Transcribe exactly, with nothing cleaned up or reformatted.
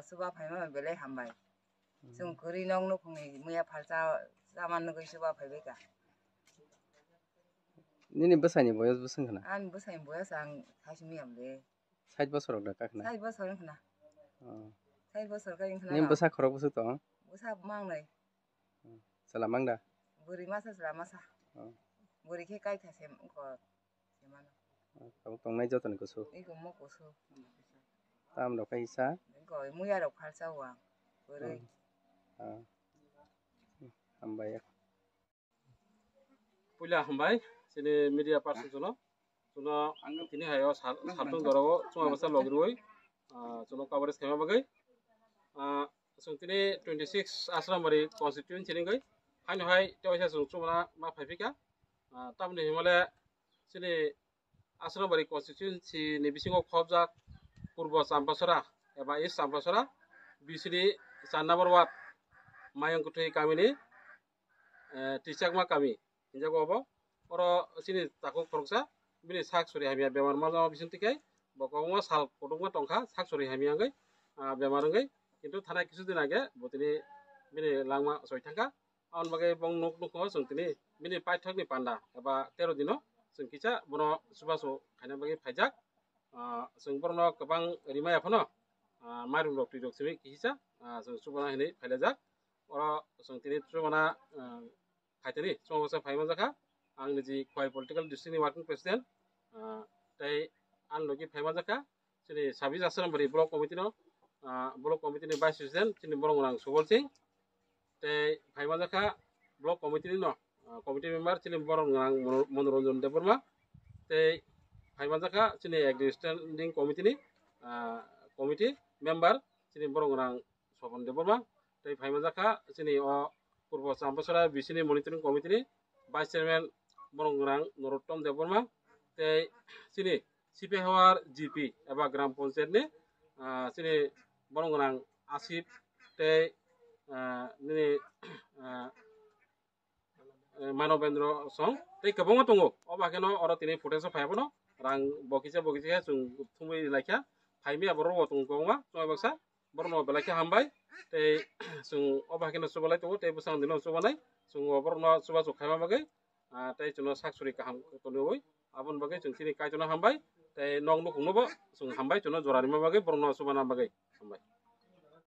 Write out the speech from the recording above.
Chuba phaima belai hambai. Hmm. Chwng kwrwi nok nukhungni muya phalsa chaman nugwi chuba phaibai ka. Nini bwsaini boyos bwswng khna? Ani bwsaini boyos ang thaisimi amle. Sait bosor rok da kakhna? Sait bosor wng khna. Oh. Sait bosor kai wng khna. Nini bwsa khorok bwswk tong? Bwsa mangnai. Hmm. Chwla mang da? Bwrwi masa chwla masa. Oh. Bwrwi khe kaitha se ko se mano. Oh, tabuk tongnai jotoni kusu. Ego mo kusu. Tam rok kaisa. Ego muya rok phalsa wang. Bwrwi. Hmm. Ah. Hambai. Puila hambai, chini media person jono. Jono tini hayo sal-, saltung dorao chuma basa logirwi, ah, jono coverage khaima bagwi. Ah, chwng tini twenty six Asrambari constituency ni wngwi. Haino hai tewaisa chwng chumana ma phaiphika. Ah, tamni himale chini Asrambari constituency ni bisingo khobjak Purbo Champasora eba East Champasora, bisini char number ward Mayung Kwthwi kamini, eh, Tichakma kami hinjago obo. Oro chini takhuk khoroksa bini sak suri hamya bemar ma jama bising tikai bo kwbangma sal kotorma tongkha sak suri hamya wngwi, ah, bemar wngwi, kintu thanai kisu din age bo tini bini langma soi thangkha. Aboni bagwi bong nuk nukho chwng tini bini paithakni panda eba tero dino chwng kisa bono chubachu khaina bagwi phaijak. Ah, chwng borokno kwbang rimaya phano, ah, mairum rok twi rok simi kisa, ah, chwng chubana hinwi phailajak. Oro chwng tini chubana, ah, phaitani chwng bwsa phai manjakha. Ang niji Khowai political district ni working president, ah, tei ang logi phai manjakha. Chini Sabis Asrambari block committee no, ah, block committee ni vice president chini borok rang Subol Singh. Tei phai manjakha block committee ni no, ah, committee member chini borok rang Mono-, Monoranjan Debbarma. Tei phai manjakha chini executive standing committee ni, ah, committee member chini borok rang Sobon Debbarma. Tei phai manjakha chini o Purbo Champasora bisini monitoring committee ni vice chairman borok rang Norottom Debbarma. Tei chini Sipehawar G P eba Gram Panchayat ni, ah, chini borok rang Asif tei, ah, nini, ah, eh, Manobendra Song tei kwbangma tongo. O bakheno oro tini footage o phai abono rang bokisa bokisa khe chwng thumwi laikha. Phaimya borok bo tongo kwbangma chwng baksa. Borokno belai khe hambai. Tei chwng o bakheno chubalai tongo tei bwsang dino chubanai. Chwng o borokno chubachu khaima bagwi, ah, tei chwngno sak suri kaham tonwi aboni bagwi chwng chini Kaitorno hambai. Tei nok nukhungno bo chwng hambai chwngno jora rima bagwi borokno chubana bagwi hambai.